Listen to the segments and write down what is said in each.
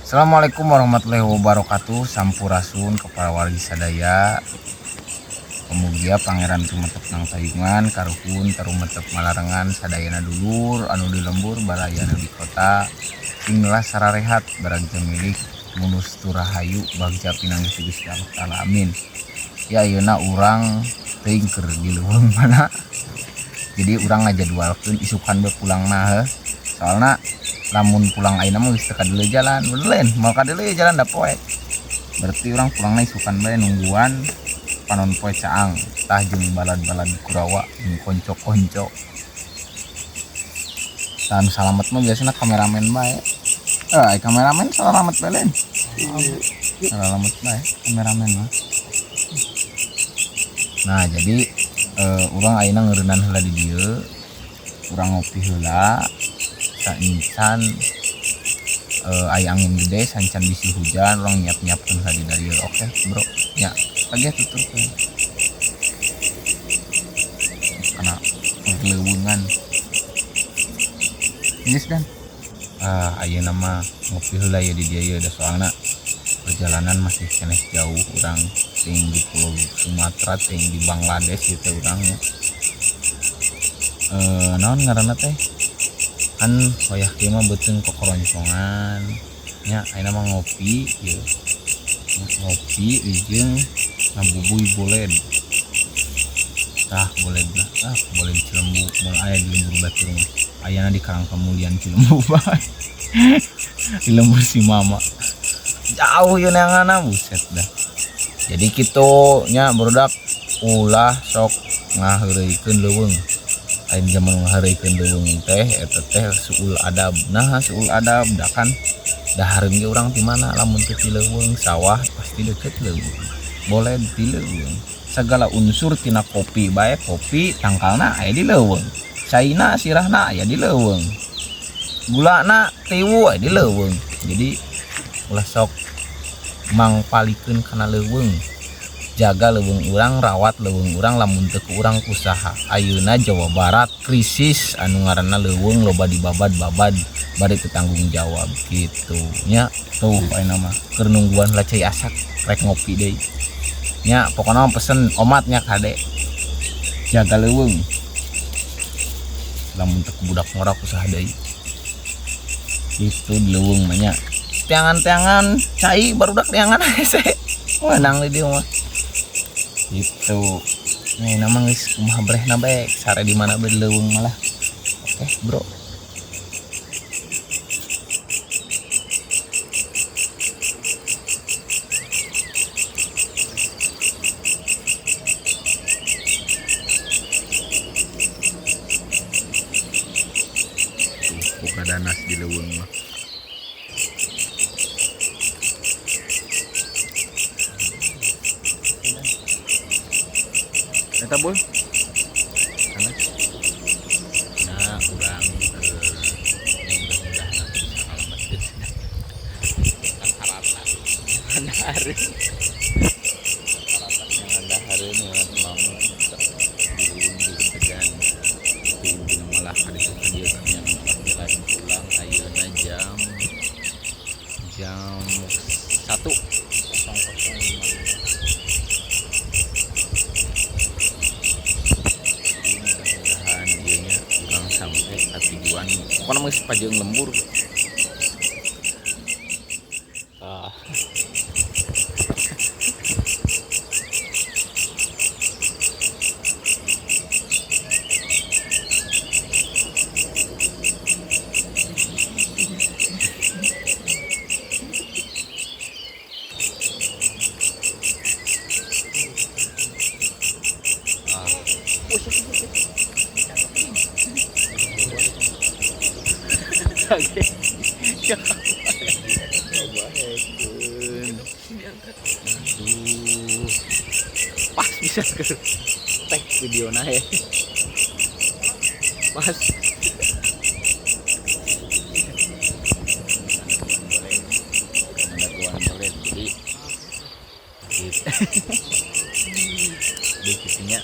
Assalamualaikum warahmatullahi wabarakatuh. Sampurasun kepada wargi sadaya. Pemugia pangeran tumetep nang tayungan karuhun tarumetep malarengan sadayana dulur anu di lembur balaya anu di kota sing sararehat baragja milik munus turahayu bagja pinanggih ti Gusti Allah Taala, amin. Ya, ayeuna urang teuing keur di leuweung mana, jadi urang ngajadwalkeun isukan bae pulangna heuh. Soalna lamun pulang ayeuna mah geus teu kadeuleu jalan, bener lain? Moal kadeuleu jalan da poek. Berarti urang pulangna isukan bae, nungguan panon poe caang tah jeung balad-balad Kurawa jeung konco-konco. Tah, nu salamet mah biasana kameramen bae. Eh, kameramen salamet bae lain? Salamet bae kameramen mah. Nah, jadi urang ayeuna ngeureunnan heula di dieu, urang ngopi heula saencan aya angin gede, saencan bisi hujan, urang nyiap-nyiapkeun heula di dieu. Oke bro nya, lagi tuturkeun kana leuweungan geus. Dan ayeuna mah ngopi heula ya di dieu ya, da soalna perjalanan masih keneh jauh. Urang ting di Pulau Sumatera, ting di Bangladesh gitu urang ya. Naon ngaranna teh, kan wayah kieu mah beuteung kokoroncongan nya. Ayeuna mah ngopi ieu, ngopi jeung ngabubuy boled. Tah, boledna, ah, boled Cilembu moal aya di lembur batur mah, ayana di Karang Kemuliaan Cilembu bae, di lembur si mama. Jauh ieu neanganna, buset dah. Jadi kitu nya barudak, ulah sok ngaheureuykeun leuweung. Lain zaman ngaheureuykeun leuweung teh, eta teh suul adab. Nah, suul adab da kan dahareun ge urang ti mana lamun teu ti leuweung? Sawah pasti deket leuweung, boled ti leuweung, segala unsur tina kopi bae, kopi tangkalna aya di leuweung, caina sirahna aya di leuweung, gulana tiwu aya di leuweung. Jadi ulah sok mangpalikeun kana leuweung, jaga leuweung urang, rawat leuweung urang. Lamun teu ku urang, ku saha? Ayeuna Jawa Barat krisis anu ngaranna leuweung, loba dibabad-babad bari teu tanggung jawab gitu nya. Tuh, ayeuna mah keur nungguan lah cai asak, rek ngopi deui nya. Pokona mah pesen omatnya, kade jaga leuweung. Lamun teu ku budak ngora, ku saha deui gitu di leuweung mah nya? Teangan-teangan cai barudak, teangan hese menang di dieu mah gitu. Nih nama geus kumaha brehna bae, sare di mana bae di leuweung malah. Oke bro. Tuh, boga danas di leuweung mah. Eta boy. Panas. Nah, urang ya mudah-mudahan nanti bisa ngalamatkeun rata-rata dahareun, rata-rata yang dahareun ya mama di leuweung digentegan. Tapi intina malah kaditu ka dieu kan yang lain pulang. Ayeuna jam jam 1.00.55. Jadi mudah-mudahan ieu nya urang sampai ka tujuan, pokokna mah geus pajeung lembur. Tah. Ah. Coba. Aduh. Pas bisa ke tag video nah ya. Pas. Ada boleh. Jadi gitu. Jadi gitunya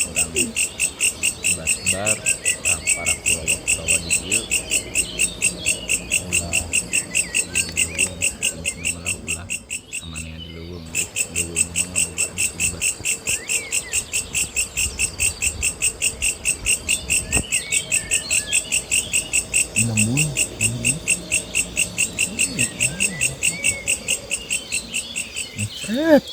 urang sebar-sebar para kurawa-kurawa di dieu ulah. Set.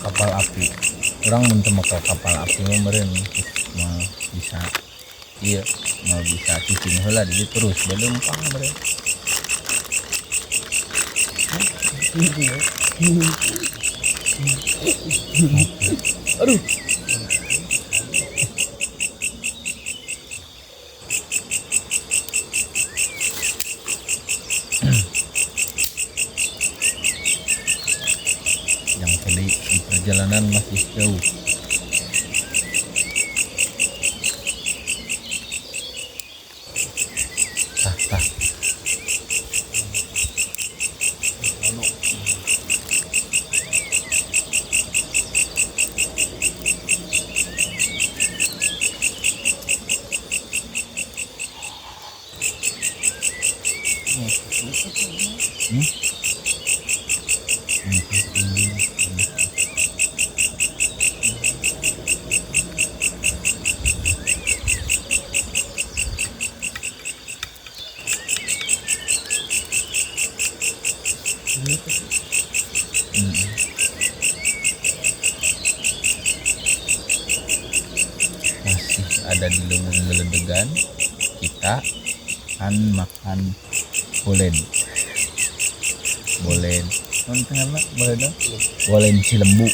Kapal api. Urang mun teu make kapal api mah meureun mah bisa ieu mah bisa cicing heula di dieu terus bae leumpang meureun. Aduh. Yang tadi di perjalanan masih jauh. Tah, tah. Hmm? Masih ada di Leuweung Geledegan, kita akan makan bolen. Bolen. Non tengah lah, bolen apa? Bolen Cilembu.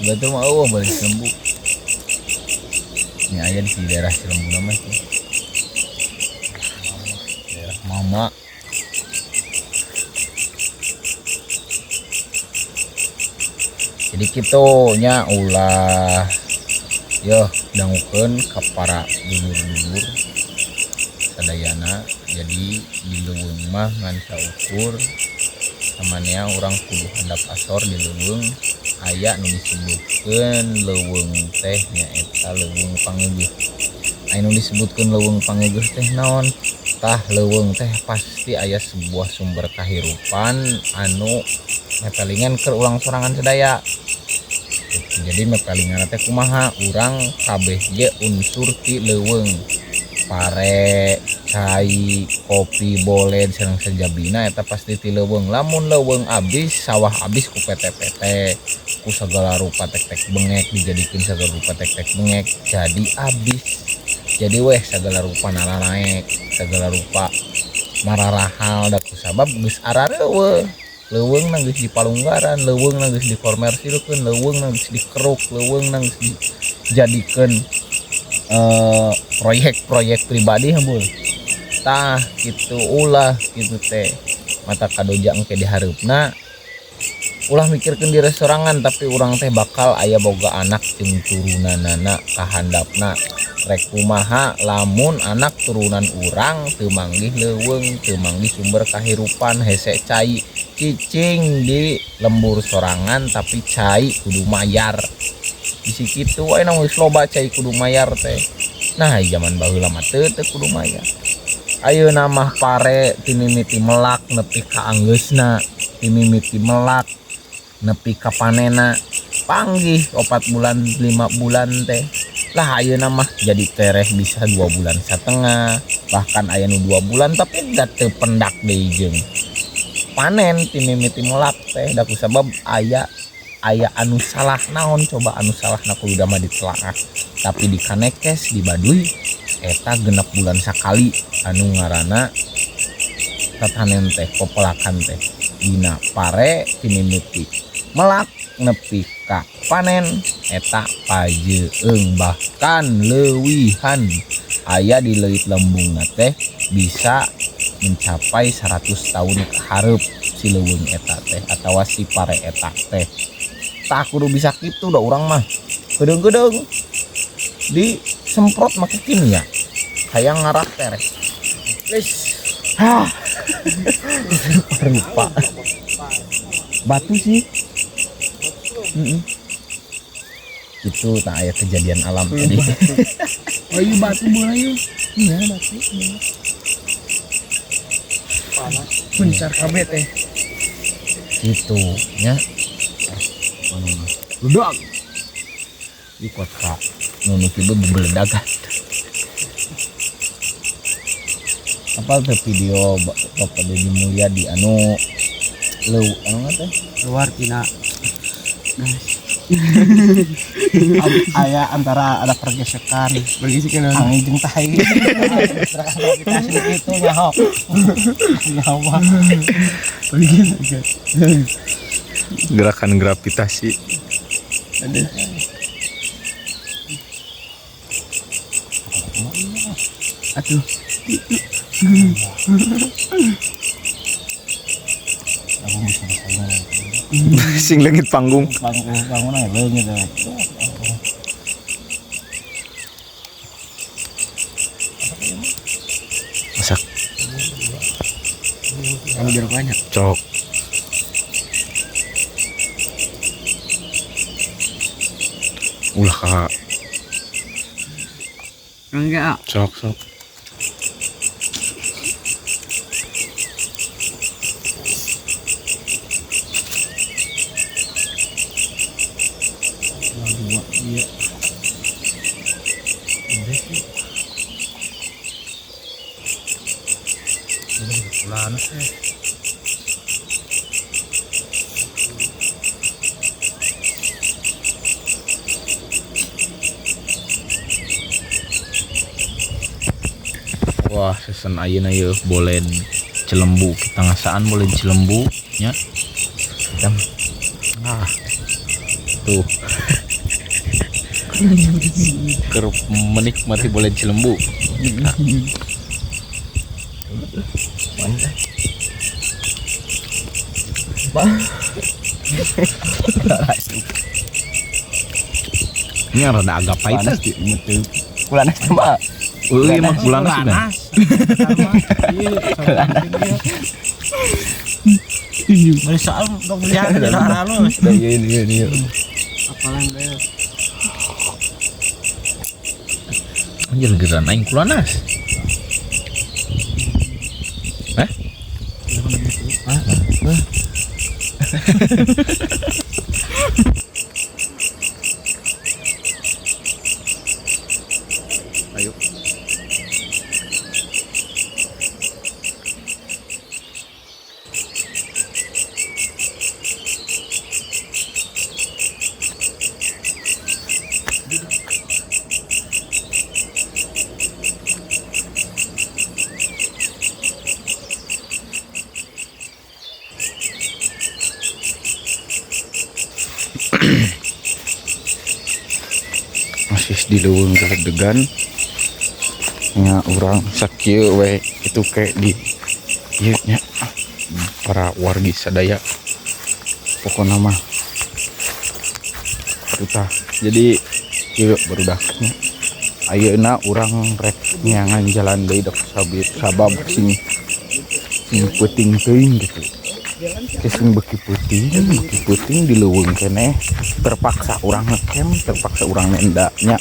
Betul mah eueuh bolen Cilembu. Ini aya di daerah Cilembu nama sih. Daerah Mama. Jadi kitu nya ulah yeuh dangukeun ka para dulur-dulur sadayana. Jadi di leuweung mah ngan saukur samanea urang kudu handap asor di leuweung aya nu disebutkeun leuweung teh nyaeta leuweung pangeugeuh. Aya nu disebutkeun leuweung pangeugeuh teh naon? Tah leuweung teh pasti aya sebuah sumber kahirupan anu mepelingan keur urang sorangan sadaya. Gitu. Jadi mepelingan teh kumaha? Urang kabeh ge unsur ti leuweung. Pare, cai, kopi, bolen sareng sajabina eta pasti ti leuweung. Lamun leuweung abis, sawah abis ku PT-PT, ku sagala rupa tek-tek bengek dijadikeun sagala rupa tek-tek bengek jadi abis. Jadi weh sagala rupa naranaek, sagala rupa mararahal da kusabab geus arareuweuh. Leuweungna geus dipalunggaran, leuweungna geus dikomersilkeun, leuweungna geus dikeruk, leuweungna geus dijadikeun proyek-proyek pribadi hembul. Tah kitu ulah kitu teh. Mata kadoja engke dihareupna ulah mikirkeun diri sorangan tapi urang teh bakal aya boga anak jeung turunanana kahandapna. Rek kumaha lamun anak turunan urang teu manggih leuweung, teu manggih sumber kahirupan, hese cai cicing di lembur sorangan tapi cai kudu mayar. Bisi kitu wae na geus loba cai kudu mayar teh. Nah, zaman baheula mah teu kudu mayar. Ayeuna mah pare timimiti melak nepi ka anggeusna, timimiti melak nepi ka panena panggih 4 bulan 5 bulan teh. Lah ayeuna mah jadi tereh bisa 2 bulan setengah, bahkan aya nu 2 bulan tapi da teu pendak deui jeung panen timimiti melak teh. Da kusabab aya anu salah naon coba anu salahna kudu mah ditelaah. Tapi di Kanekes di Baduy eta 6 bulan sakali anu ngaranna tatanen teh popelakan teh dina pare timimiti melak nepi ka panen eta pajeung bahkan leuwihan aya di leuit lembungna teh bisa mencapai 100 tahun ka hareup si leuweung eta teh atawa si pare eta teh. Tah kudu bisa kitu da urang mah kedeung-kedeung disemprot make kimia hayang ngarah tereh. Wis. Hah. Rupa. Batu sih. Itu tak aya kejadian alam tadi. Oh iya batu bola yuk. Iya batu. Panas. Mencar kabeh teh. Gitu nya. Anu mah. Ledak. Di kota nu kieu bebeledagan. Apa tuh video Bapak Dedi Mulyadi anu leu anu teh Keluar tina. Aya antara ada pergesekan Pergesekan angin jeung tai. Gerakan gravitasi gitu nyaho. Nyawa. Pergesekan. Gerakan gravitasi. Ada. Atuh. Aku bisa bersaing. Sing leungit panggung. Panggung bangun aja leungit. Masak. Kamu jeruk banyak. Cok. Ulah kak. Enggak. Sok sok. Dua iya. Udah sih. Udah kulanas teh. Wah, season ayeuna yeuh boled Cilembu, kita ngasaan boled Cilembu nya. Jam. Ah. Tuh. Keur menikmati boled Cilembu. Mana? Bah. Ini rada agak pahit. Panas di betul. Kulanas mah. Euy mah kulanas sudah. Beli soal untuk beli halus. Iya iya iya. Apalan deh. Anjir geran aing kulanas. Hah? Hah? Ayo. Masih di leuweung geledegan nya urang sakieu we itu kayak di ieu nya para wargi sadaya pokona mah kita jadi ieu barudak nya ayeuna urang rek nyangan jalan deui dok sabab sing sing peuting teuing gitu. Sing beuki peuting di leuweung keneh terpaksa urang ngecamp, terpaksa urang nenda nya.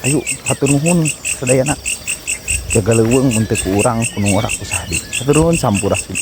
Ayo hatur nuhun sadayana. Jaga leuweung untuk urang kuno ora usaha deui. Hatur nuhun sampurasun.